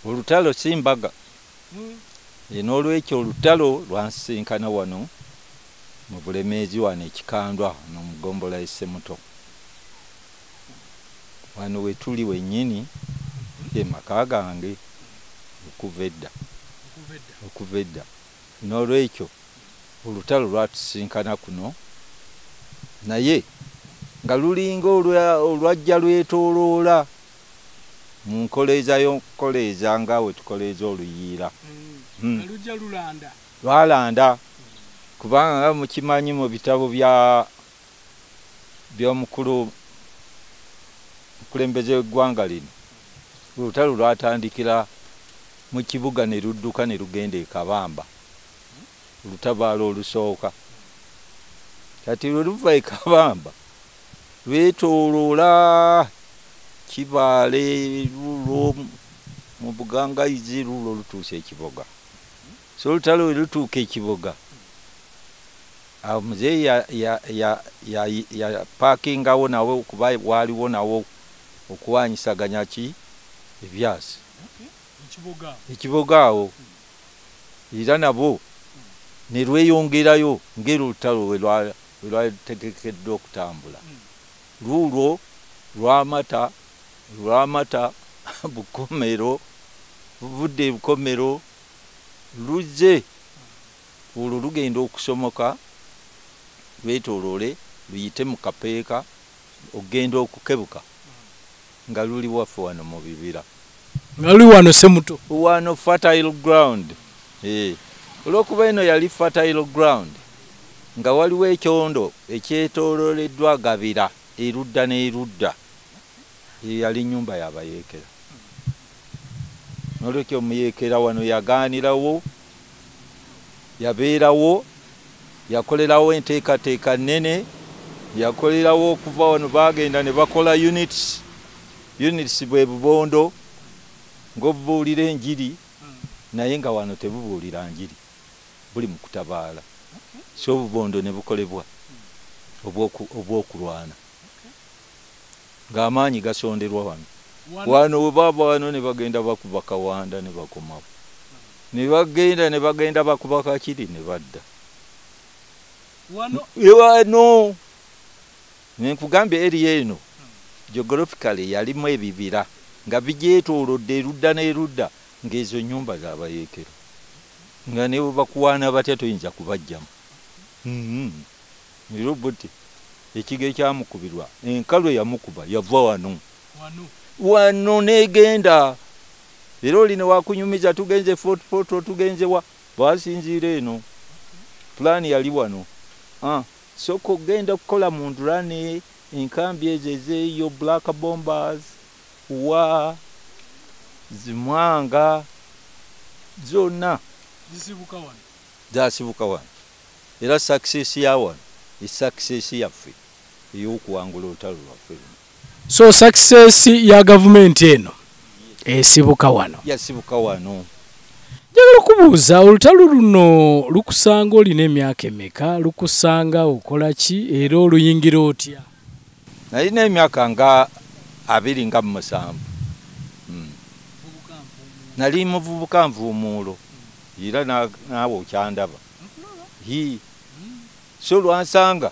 Olutalo si mbaga. N'olwekyo olutalo lwansinkana wano mu Bulemeezi wano Ekikandwa n'omugombola Essemuto. Wano we tuli wennyini ge maka gange okuva edda. Okuva edda. N'olwekyo olutalo lwatusinkana kuno, naye nga lulinga olwajja lwetooloola mu nkoleeza y'okukoleeza nga we tukoleeza oluyiira. Lujja lulanda. Lwalanda kubanga nga mukimanyi mu bitabo by'omukulu omukulembeze w'eggwanga lino, olutalo lwatandikira mu kibuga ne ludduka ne lugenda e Kabamba, olutabaalo olusooka. Kati lwe luva e Kabamba lwetooloola Kibaale, lulwo mu Bugangayizi, lulwo lutuusa e Kiboga. So olutalo lwe lutuuka e Kiboga, awo muzeeyi yapaakingawo nawo kuba waaliwo nawo okuwanyisaganya ki ebyasi ekiboga awo, era nabo ne lweyongerayo ng'era olutalo we lwategekeddwa okutambula. Luulwo lwamata Bukomero, buvudde e Bukomero luzze olwo lugenda okusomoka lwetooloole luyite mu Kapeeka okugenda okukebuka nga luli waffe wano mu bibira. Nga luli wano Semuto. Wano fertile ground. Olw'okuba eno yali fertile ground, nga waliwo ekyondo ekyetoolooleddwa gabira erudda n'erudda, eyo yali nnyumba y'abayeekera. N'olwekyo omuyeekera wano yagaanirawo, yabeerawo, yakolerawo enteekateeka nnene, yakolerawo okuva wano baagenda ne bakola units. Units bwe bubondo ng'obubuulira enjiri, naye nga wano tebubuulira njiri, buli mu kutabaala. So obubondo ne bukolebwa obw'okulwana ng'amaanyi gasonderwa wano. Wano we baava wano ne bagenda bakuba Kawanda ne bakomawo, ne bagenda ne bagenda bakuba Kakiri ne badda wano. Nenkugambye area eno geographically yalimu ebibira nga bigyetoolodde erudda n'erudda, ng'ezo nnyumba z'abayeekera, nga ne bwe bakuwaana batya toyinza kubajjamu. Era buti ekigo ekyamukubirwa enkalu eyamukuba yava wano wano n'egenda, era oli ne wakunyumiza tugenze Fort Portal, tugenze wa, basinziira eno, pulaani yali wano. Sooka ogenda okukola mu Ndulane, enkambi ezo ezeeyo, Black Bombers wa Zimwanga zonna zasibuka wano. Era success ya wano e success yaffe ey'okuwangula olutalo lwaffe luno. So success ya gavumenti eno esibuka wano? Yasibuka wano. Njagala okubuuza, olutalo luno lukusanga olina emyaka emeka? Lukusanga okola ki era oluyingira otya? Nalina emyaka nga 27. Nali muvubuka nvuumuulo, era naawe okyandaba. So lwansanga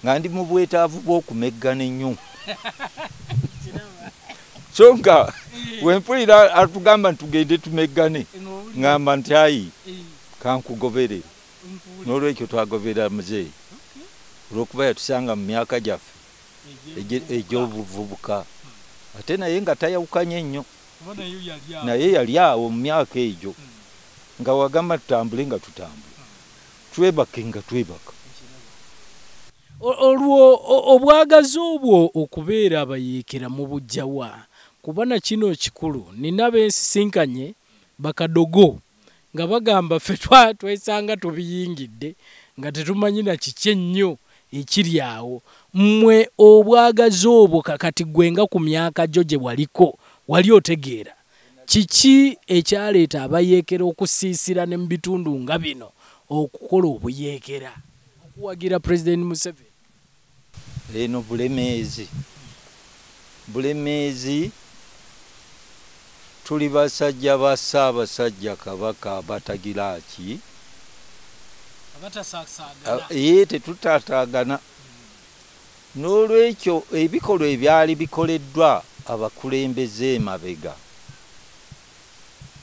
nga ndi mu bwetaavu bw'okumeggana ennyo, so nga wempulira atugamba nti tugende tumeggane, ŋŋamba nti ayi kankugoberere. N'olwekyo twagoberera muzeeyi olw'okuba yatusanga mu myaka gyaffe egy'obuvubuka, ate naye nga tayawukanye nnyo, naye yali awo mu myaka egyo, nga wagamba tutambule nga tutambula, twebake nga twebaka. Olwo obwagazi obwo okubeera abayeekera mu bujjawa? Kuba na kino kikulu, nina bensisinkanye bakadogo nga bagamba ffe twesanga tubiyingidde nga tetumanyi na kiki ennyo ekiri awo. Mmwe obwagazi obwo kakati gwe nga ku myaka gyo gye waliko wali otegeera kiki ekyaleeta abayeekera okusiisira ne mu bitundu nga bino okukola obuyeekera okuwagira Pulezidenti Museveni? Eno Bulemeezi, Bulemeezi. Tuli basajja ba Ssaabasajja Kabaka abatagira ki? Abatasaasagana. Tetutaataagana. N'olwekyo ebikolwa ebyali bikoleddwa abakulembeze emabega,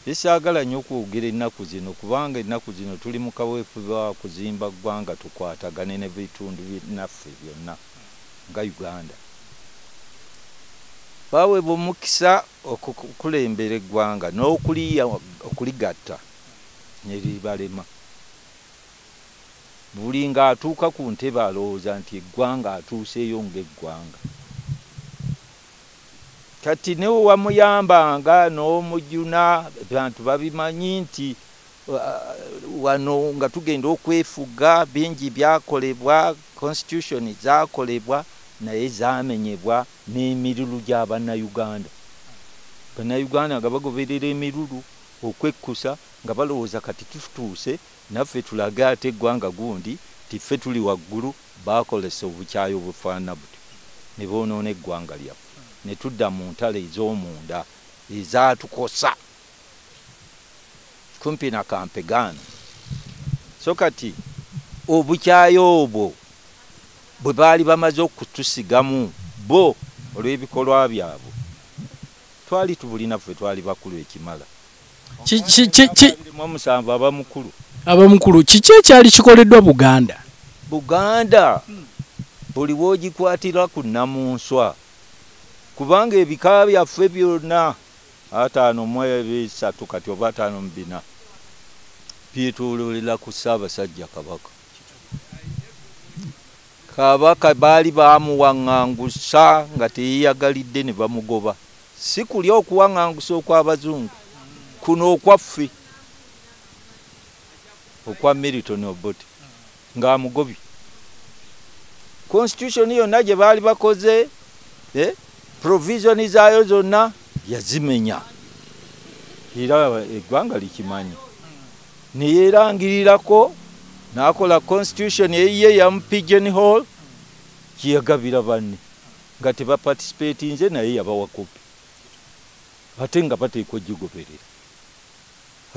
esaagala nnyo okwogera ennaku zino, kubanga ennaku zino tuli mu kaweefube wa kuzimba ggwanga, tukwatagane ne bitundu naffe byonna nga Uganda. Baweebwa omukisa okukulembera eggwanga n'okuligatta ne libalema. Buli ng'atuuka ku ntebe alowooza nti eggwanga atuuseeyo ng'eggwanga. Kati ne wamuyambanga n'omujuna, abantu babimanyi nti wano nga tugenda okwefuga bingi byakolebwa, constitution zaakolebwa, naye zaamenyebwa n'emirulu gy'Abannayuganda. Bannayuganda nga bagoberera emirulu okwekkusa, nga balowooza kati tutuuse naffe tulage ate eggwanga gundi nti ffe tuli waggulu. Baakolesa obukyayi obufaanana butyo ne boonoona eggwanga lyaffe, ne tudda mu ntalo ez'omunda ezaatukosa kumpi na kampegaano. So kati obukyayi obwo bwe baali bamaze okutusigamu bo olw'ebikolwa byabwe, twali tubulina ffe, twali bakulu ekimala. 27 aba mukulu. Aba mukulu. Kiki ekyali kikoleddwa Buganda? Buganda buli w'ogikwatira ku nnamunswa, kubanga ebika byaffe byonna 53 kati oba 54 byetooloolera ku Ssaabasajja Kabaka. Kabaka baali bamuwaŋŋangusa nga teyeeyagalidde ne bamugoba. Si kulya okuwaŋŋangusa okw'Abazungu, kuno okwaffe okwa Milton Obote ng'amugobye. Constitution yonna gye baali bakoze, provision zaayo zonna yazimenya, era eggwanga likimanyi. Ne yeerangirirako n'akola constitution eyiye ya pigeon hole gyeyagabira banne nga tebaparticipatinze, naye yabawa kopi ate nga bateekwa ogigoberera.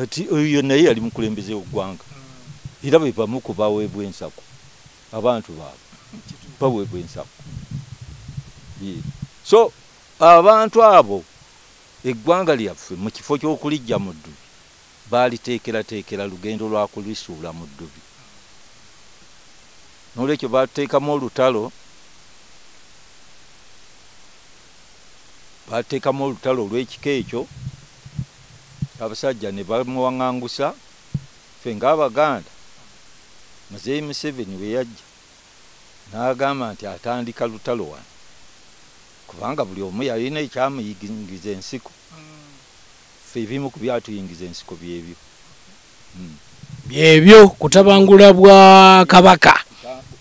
Ati oyo naye yali mukulembeze w'eggwanga, era be bamu ku baweebwa ensako, abantu baabwe baweebwa ensako. So abantu abo eggwanga lyaffe mu kifo ky'okulijja mu ddubi baaliteekerateekera lugendo lwa kulisuula mu ddubi. N'olwekyo baateekamu olutalo, baateekamu olutalo olw'ekika ekyo, abasajja ne bamuwaŋŋangusa. Ffe ng'Abaganda, Muzeeyi Museveni bwe yajja n'agamba nti atandika lutalo wano, kubanga buli omu yalina ekyamuyingiza ensiko. Ffe ebimu ku byatuyingiza ensiko byebyo. Byebyo kutabangula bwa Kabaka,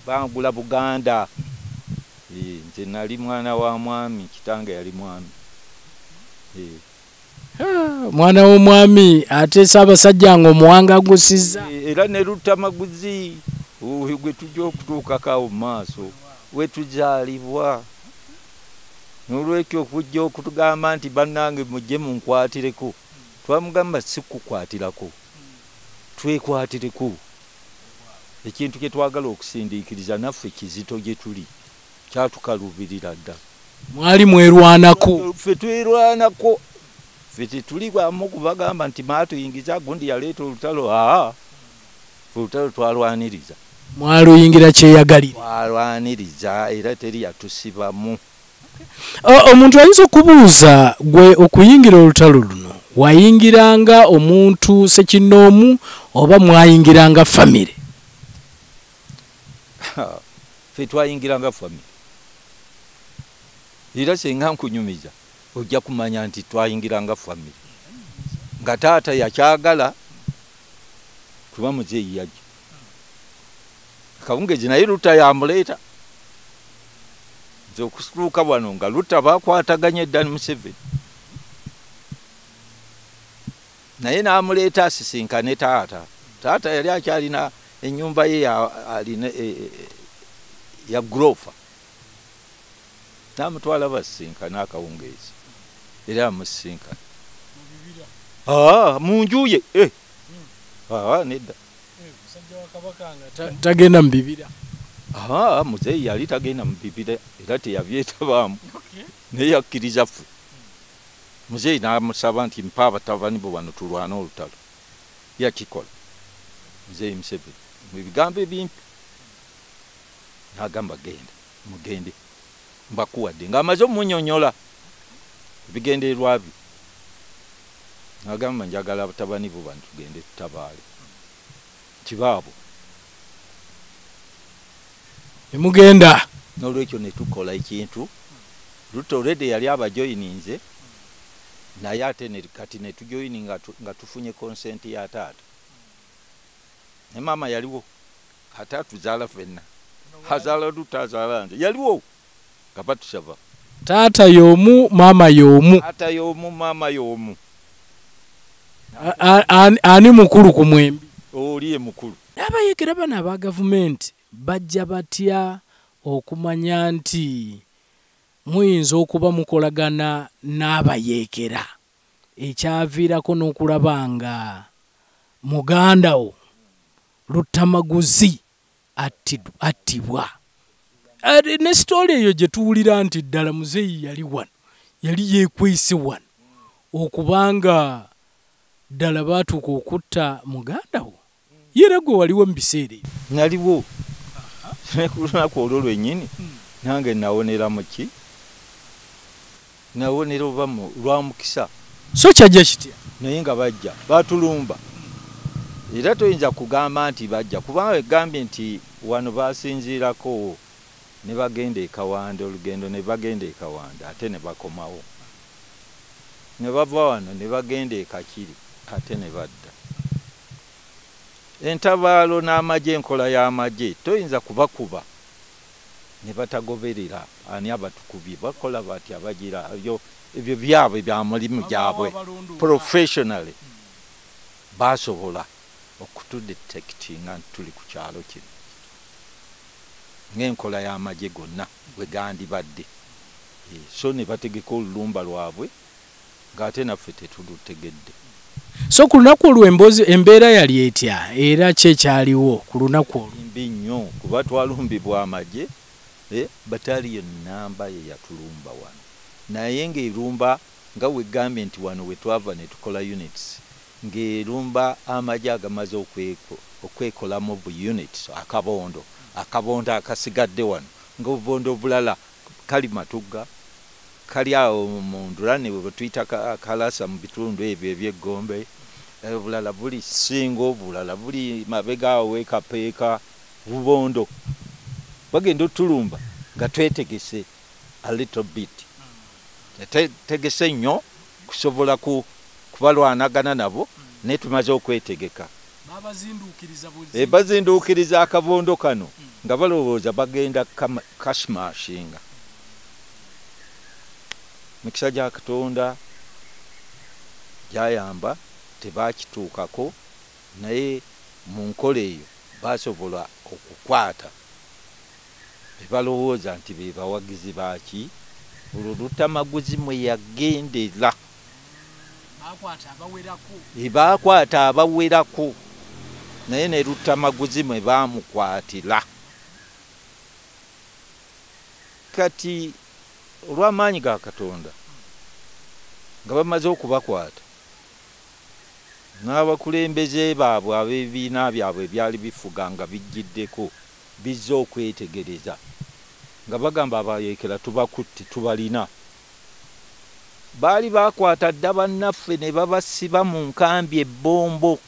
bangula Buganda. Nze nali mwana wa mwami, kitange yali mwami. Mwana w'omwami ate Ssaabasajja nga omuwangagusiza. Era ne Luttamaguzi gwe tujja okutuukako awo mu maaso wetuzaalibwa. N'olwekyo okujja okutugamba nti bannange mujje munkwatireko, twamugamba si kukwatirako, twekwatireko. Ekintu kye twagala okusindiikiriza naffe kizito gye tuli, kyatukaluubirira dda. Mwali mwerwanako. Ffe twerwanako, ffe tetuli bamu kubagamba nti maatuyingiza gundi yaleeta olutalo. Aa, olutalo twalwaniriza. Mwaluyingira kyeyagalire. Twalwaniriza era teri yatusibamu. Omuntu ayinza okubuuza, gwe okuyingira olutalo luno wayingiranga omuntu ssekinnoomu oba mwayingiranga famire? Ffe twayingiranga famire, era singa nkunyumiza ojja kumanya nti twayingiranga famire. Nga taata yakyagala kuba muzeeyi yajja akawungezi, naye Lutta yamuleeta. Nze okutuuka wano nga Lutta bakwataganye edda ne Museveni, naye n'amuleeta asisinkane taata. Taata yali akyalina ennyumba ye alina ya gurofa, n'amutwala basisinkane akawungeezi, era amusisinkana Mu nju ye. Nedda. Musajja wa Kabaka nga tagenda mu bibira. Muzeeyi yali tagenda mu bibira era teyabyetabaamu. Naye yakkiriza ffe. Muzeeyi n'amusaba nti mpa abatabani bo bano tulwane olutalo. Yakikola. Muzeeyi Museveni mu bigambo ebimpi n'agamba genda, mugende, mbakuwadde. Ng'amaze omunnyonnyola ebigendererwa bye. N'agamba njagala abatabani bo bano tugende tutabaale. Kibaabo. Ne mugenda. N'olwekyo ne tukola ekintu. Ruto already yali abajoyininze, naye ate kati ne tujoyininga nga tufunye consent ya taata. Ne maama yaliwo, ate atuzaala ffenna. Azaala Ruto, azaala nze. Yaliwo nga batusaba. Taata y'omu, maama y'omu. Taata y'omu, maama y'omu. Ani mukulu ku mwembi? Oli ye mukulu. N'abayeekera bano aba gavumenti bajja batya okumanya nti muyinza okuba mukolagana n'abayeekera, ekyaviirako n'okulaba nga muganda wo Luttamaguzi attibwa. Ne sitooli eyo gye tuwulira nti ddala muzeeyi yali wano, yali yeekwese wano, okubanga ddala baatuuka okutta muganda wo. Ye gwe waliwo mu biseera ebyo? Naliwo. Ku lunaku olwo lwennyini nange nawonera mu ki? Nawonera oba lwa mukisa. So kyajja kitya? Naye nga bajja batulumba. Era toyinza kugamba nti bajja, kubanga egambye nti wano basinziirako ne bagenda e Kawanda, olugendo ne bagenda e Kawanda ate ne bakomawo. Ne bava wano ne bagenda e Kakiri ate ne badda. Entabaalo n'amagye, enkola y'amagye toyinza kubakuba ne batagoberera ani abatukubye, bakola batya, bagira ebyo byabwe bya mulimu gyabwe professionally. Basobola okutudetectinga nti tuli ku kyalo kino ng'enkola y'amagye gonna bwe gandibadde. So ne bategeka olulumba lwabwe ng'ate naffe tetulutegedde. So ku lunaku olwo embeera yali etya era ki ekyaliwo ku lunaku olwo? Mbi nnyo, kuba twalumbibwa amagye, bataliyo namba ye yatulumba wano. Naye ng'erumba nga wegambye nti wano we twava ne tukola units, ng'erumba amagye agamaze okwekolamu bu units, akabondo akasigadde wano, ng'obubondo obulala kali Matugga, kali awo mu Ndulane bwe tuyita Kalasa mu bitundu ebyo eby'Eggombe, obulala buli Ssingo, obulala buli mabega awo w'e Kapeeka, bubondo. Bagenda otulumba nga twetegese a little bit. Tegese nnyo kusobola kubalwanagana nabo, naye tumaze okwetegeka. Bazinduukiriza akabondo kano nga balowooza bagenda kasmashinga. Mikisa gya Katonda gyayamba tebakituukako, naye mu nkola eyo basobola okukwata be balowooza nti be bawagizi baaki. Olwo Luttamaguzi mwe yagendera. Baakwata abawerako, naye ne Luttamaguzi mwe baamukwatira. Kati olw'amaanyi ga Katonda nga bamaze okubakwata n'abakulembeze baabwe ab'ebibiina byabwe ebyali bifuga nga bijjiddeko bizze okwetegereza, nga bagamba abayeekera tubakutte, tubalina. Baali bakwata dda bannaffe ne babasiba mu nkambi ebbombo.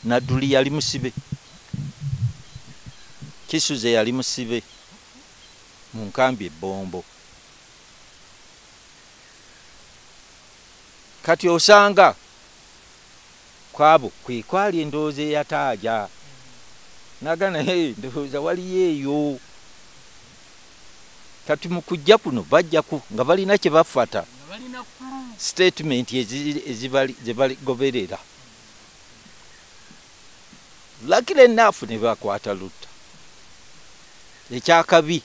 Nadduli yali musibe, Kisuze yali musibe mu nkambi ebbombo. Kati osanga kwabo kwe kwali endowooza eyataaja nagana, hey, ndowooza waliyo eyo. Kati mu kujja kuno bajja nga balina kye bafata, statement ze baligoberera. Luckily enough ne bakwata Lutta. Ekyakabi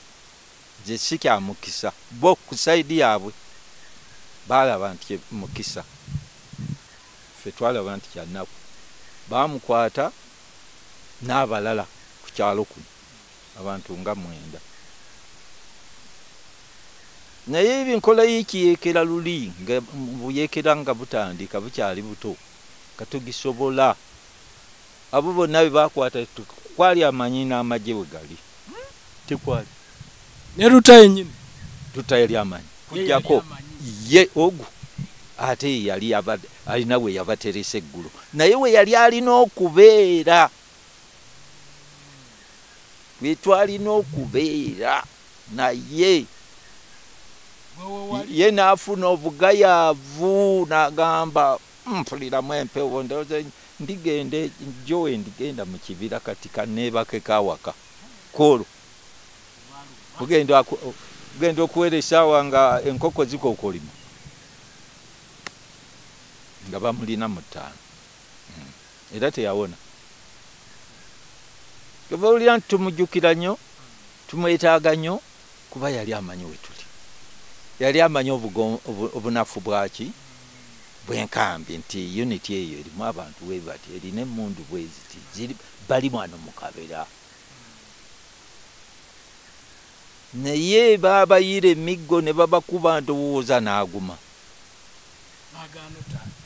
nze si kya mukisa, bo ku sayidi yaabwe baalaba nti mukisa, Ffe twalaba nti kyannaku. Baamukwata n'abalala ku kyalo kuno, abantu nga 9. Naye ebinkola y'ekiyeekera luli nga buyeekera nga butandika bukyali buto, katugisobola. Abo bonna be baakwata kwali amanyi n'amagye we gali. Tekwali. Ne Lutta yennyini. Lutta yali amanyi. Kujjako ye ogu ate yali alina we yabateresa eggulo. Naye we yali alina okubeera. We twalina okubeera naye. Ye n'afuna obugayaavu n'agamba mpuliramu empewo ndowooza ndigende njowe ndigenda mu kibira kati kanneebakeko awaka. Kwolwo ugenda okuwera essaawa nga enkoko zikookolima nga bamulina mu 5. Era teyawona. Kyova owulira nti tumujjukira nnyo, tumwetaaga nnyo kuba yali amanyi we tuli. Yali amanyi obunafu bwaki bw'enkambi nti unit eyo erimu abantu we bati, erina emmundu bwe ziti, bali wano mu kabera. Naye baabayira emiggo ne babakuba ndowooza n'aguma.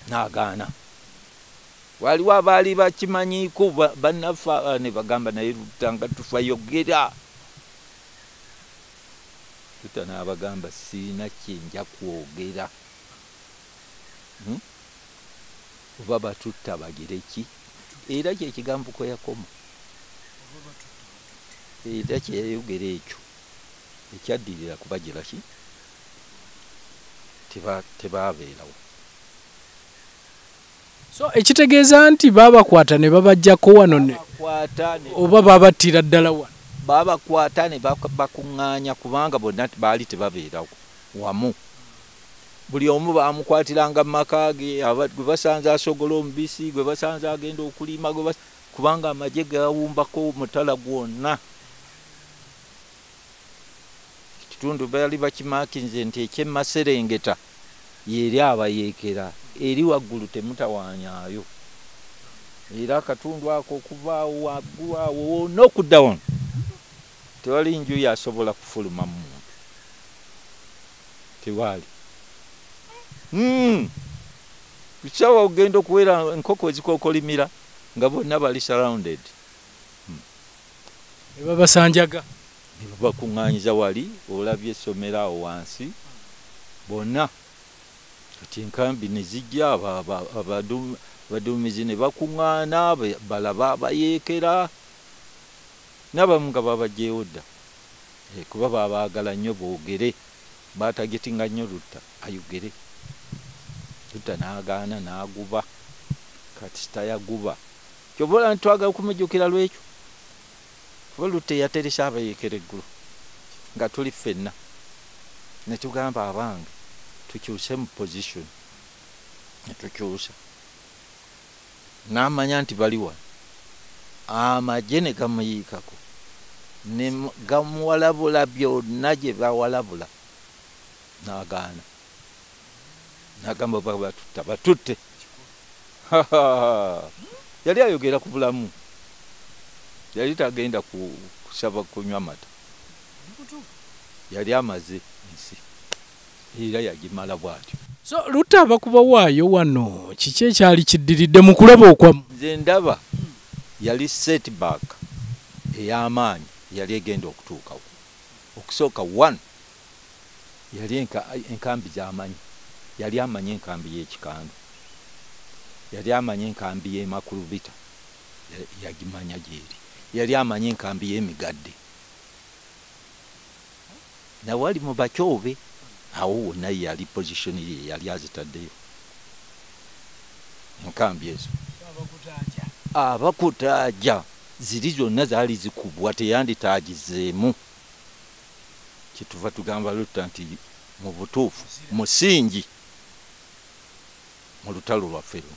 N'agaana. Waliwo abaali bakimanyiiko bannaffe ne bagamba naye Lutta nga tufa yogera. Lutta n'abagamba sirina kye nja kwogera. Oba batutta bagire ki? Era kye kigambo kwe yakoma. Era kye yayogera ekyo ekyaddirira kubagira ki? Tebaabeerawo. So ekitegeeza nti baabakwata ne babaggyako wano oba baabattira ddala wano? Baabakwata ne bakuŋŋaanya kubanga bonna baali tebabeerawo wamu. Buli omu baamukwatiranga mu maka ge, gwe basanze asogola omubisi, gwe basanze agenda okulima, kubanga amagye gawumbako omutala gwonna. Ekitundu baali bakimakinze nti eky'emaserengeta yeri abayeekera, eri waggulu temutawaanyaayo. Era akatundu ako okuva awo waggulu awo wonna okudda wano tewali nju yasobola kufuluma mu muntu. Tewali. Kusawa ogenda okuwera enkoko ezikookolimira nga bonna bali surrounded. Ne babasanjaga. Ne babakuŋŋaanyiza wali, olabye essomero awo wansi bonna. Kati enkambi ne zijja abaduumizi ne bakuŋŋaana balaba abayeekera n'abamu nga babaggyewo dda. Kuba babaagala nnyo boogere, baatagetinga nnyo Lutta ayogere. Lutta n'agaana n'aguba, kati tayaguba. Ky'ova olaba nti twagala okumujjukira lw'ekyo. Kuba Lutta yateresa abayeekera eggulo nga tuli ffenna. Ne tugamba abange tukyuse mu position. Ne tukyusa. N'amanya nti bali wano. Amagye ne gamuyiikako. Ne gamuwalabula byonna gye bawalabula. N'agaana. N'agamba batutta batutte. Yali ayogera ku bulamu. Yali tagenda kusaba kunywa mata. Yali amaze ensi. Era yagimala bw'atyo. So Lutta abakubawaayo wano kiki ekyali kiddiridde mu kulaba okwammwe? Nze ndaba yali setback ey'amaanyi yali egenda okutuukawo. Okusooka one yali enkambi gy'amanyi. Yali amanyi enkambi y'Ekikando. Yali amanyi enkambi y'Emakulubita. Yagimanya gy'eri. Yali amanyi enkambi y'Emigadde. Nawali mu Bakyobe awo wonna yali position ye yali azitaddeyo. Enkambi ezo. Abakutaaja ziri zonna zaali zikubwa teyanditaagizeemu. Kyetuva tugamba Lutta nti mu butuufu musingi mu lutalo lwaffe luno.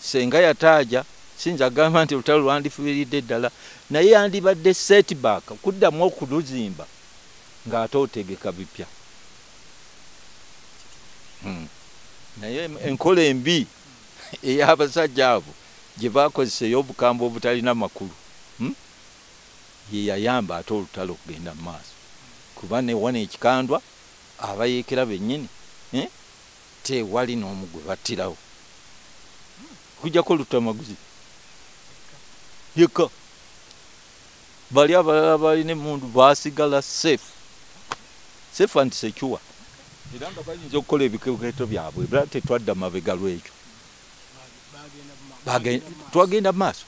Senga yataaja sinza agamba nti olutalo lwandifiiridde ddala, naye yandibadde setback kuddamu okuluzimba ng'ate otegeka bipya. Naye enkola embi Ey'abasajja abo gye bakozesa ey'obukambwe obutalina makulu, ye yayamba ate olutalo okugenda mu maaso, kuba ne wano ekikandwa abayeekera bennyini tewali n'omu gwe battirawo kujjako Luttamaguzi yekka. Bali abalala balina emmundu baasigala safe and secure, era nga bayinza okukola ebikeketo byabwe, era tetwadda mabega lwekyo, twagenda mu maaso.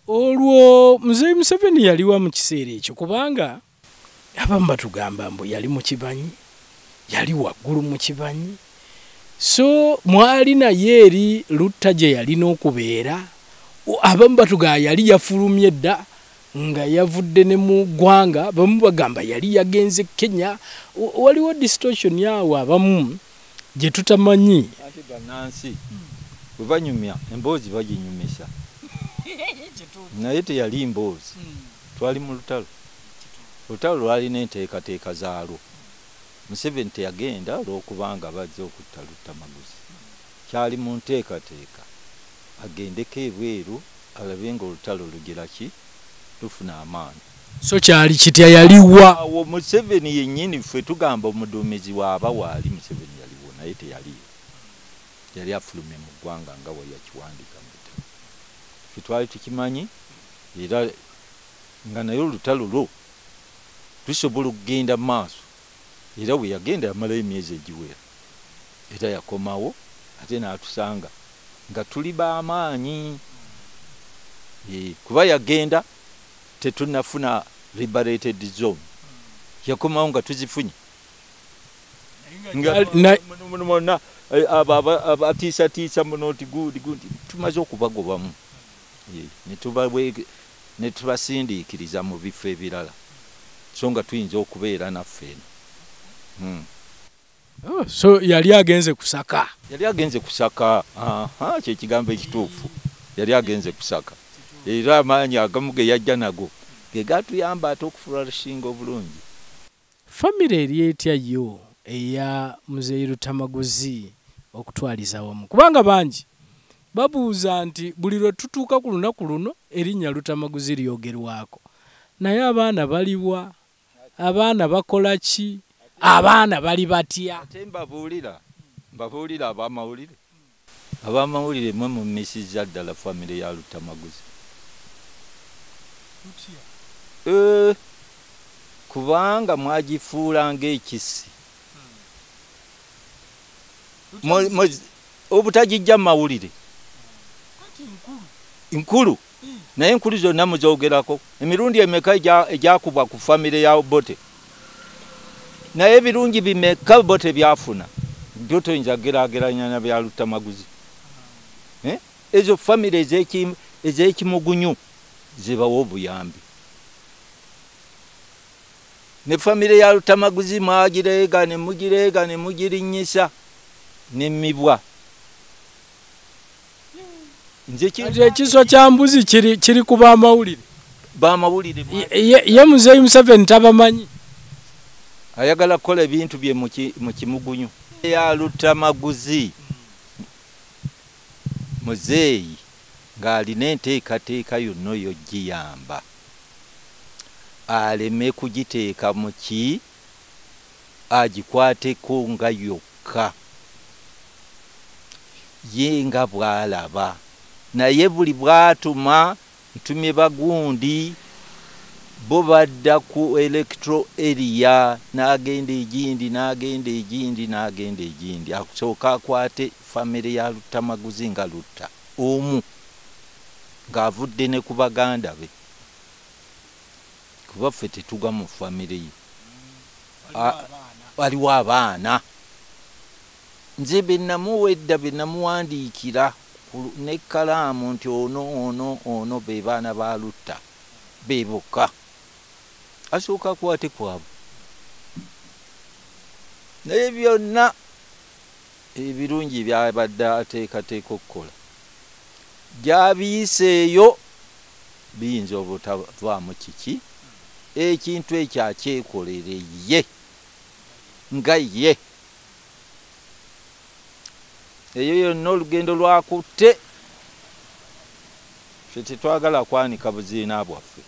Olwo Muzeeyi Museveni yaliwa mu kiseera ekyo? Kubanga abamu batugamba mbu yali mu Kibanyi, yali waggulu mu Kibanyi, so mwali naye eri Lutta gye yalina okubeera. Abamu batugamba yali yafulumye dda nga yavudde ne mu ggwanga, abamu bagamba yali yagenze Kenya. Waliwo distortion awo abamu gye tutamanyi. Ate bannansi bwe banyumya emboozi baginyumisa, naye teyali mboozi, twali mu lutalo. Olutalo lwalina enteekateeka zaalwo. Museveni teyagenda olw'okubanga bazze okutta Luttamaguzi, kyali mu nteekateeka agendeko ebweru alabe ng'olutalo lugira ki, lufuna amaanyi. So kyali kitya, yaliwa? Awo Museveni yennyini ffe tugamba omuduumizi waaba waali, Museveni yaliwo naye teyaliyo, yali afulumye mu ggwanga nga we yakiwandiika mu bitabo. Ffe twali tukimanyi era nga naye olutalo lwo tusobola okugenda mu maaso, era bwe yagenda yamalayo emyezi egiwera, era yakomawo ate n'atusanga nga tuli b'amaanyi. Kuba yagenda tetunnafuna liberated zone, yakomawo nga tuzifunye nga abatiisatiisa muno nti gundi gundi tumaze okubagobamu, ne tubasindiikiriza mu bifo ebirala, so nga tuyinza okubeera naffe eno. So yali agenze kusaka, yali agenze kusaka, kyekigambo ekituufu, yali agenze kusaka. Era amaanyi agamu ge yajja nago ge gatuyamba ate okuflourishinga obulungi. Famire eri etya yo eya Muzeeyi Luttamaguzi okutwaliza wamu? Kubanga bangi babuuza nti buli lwe tutuuka ku lunaku luno erinnya Luttamaguzi lyogerwako, naye abaana baliwa? Abaana bakola ki? Abaana bali batya? Ate mbabuulira abamawulire, abamawulire mwe mummisizza ddala famire ya Luttamaguzi. Kubanga mwagifuula ng'ekisi, obutagijja mu mawulire nkulu, naye enkulu zonna muzoogerako. Emirundi emeka egyakubwa ku famire ya Obote, naye ebirungi bimeka Obote byafuna byo toyinza kugeraageranya na bya Luttamaguzi. Ezo famire ez'ekimugunyu zibawa obuyambi. Ne famire ya Luttamaguzi mwagireega ne mugireega ne mugirinnyisa n'emmibwa. Nze ekiswa kya mbuzi kiri ku bamawulire. Bamawulire. Ye Muzeeyi Museveni tabamanyi, ayagala kukola ebintu bye mu kimugunyu. Ya Luttamaguzi Muzeeyi ng'alina enteekateeka yonna oyo giyamba aleme kugiteeka mu ki, agikwateko nga yokka ye nga bw'alaba. Naye buli bw'atuma ntumye bagundi bo badda ku electro area, n'agenda egindi n'agenda egindi n'agenda egindi, akusooka akwate famire ya Luttamaguzi nga Lutta omu ng'avudde ne ku baganda be, kuba ffe tetugwa mu famire ye. Waliwo abaana nze be namuwa edda, be namuwandiikira n'ekkalaamu nti ono ono ono be baana ba Lutta be bokka, asooka akwate kwabo. Naye byonna ebirungi byabadde ateekateeka okukola gy'abiyiseeyo biyinza obutavaamu kiki, ekintu ekyo akyekolere ye nga ye. Eyo yonna olugendo lwakutte. Ffe tetwagala kwanika buziina bwaffe.